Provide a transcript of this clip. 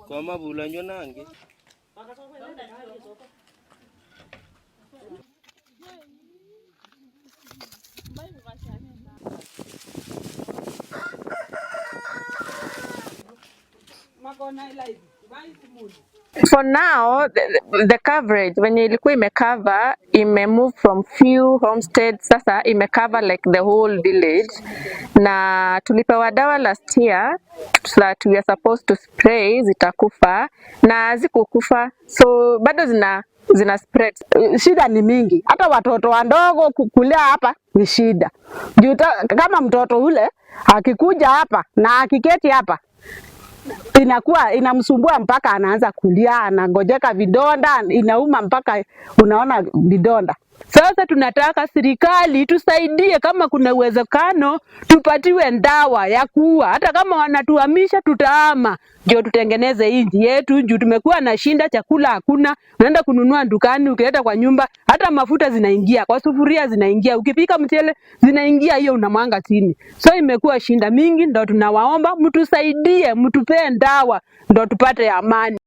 Koma nange. For now the coverage venye ilikuwa imecover, imemove from few homesteads, sasa imecover like the whole village. Na tulipewa dawa last year that we are supposed to spray zitakufa, na zikukufa, so bado zina spread. Shida ni mingi, hata watoto wadogo kulea hapa ni shida. Juu kama mtoto ule akikuja hapa na akiketi hapa, inakuwa inamsumbua mpaka anaanza kulia, anangojeka vidonda, inauma mpaka unaona vidonda. Sasa tunataka serikali tusaidie, kama kuna uwezekano tupatiwe ndawa ya kuua, hata kama wanatuhamisha tutahama, ndio tutengeneze nchi yetu. Juu tumekuwa na shinda, chakula hakuna, unaenda kununua dukani, ukileta kwa nyumba hata mafuta zinaingia kwa sufuria, zinaingia ukipika mchele zinaingia, hiyo unamwanga chini. So imekuwa shinda mingi, ndo tunawaomba mtusaidie, mtupee ndawa ndo tupate amani.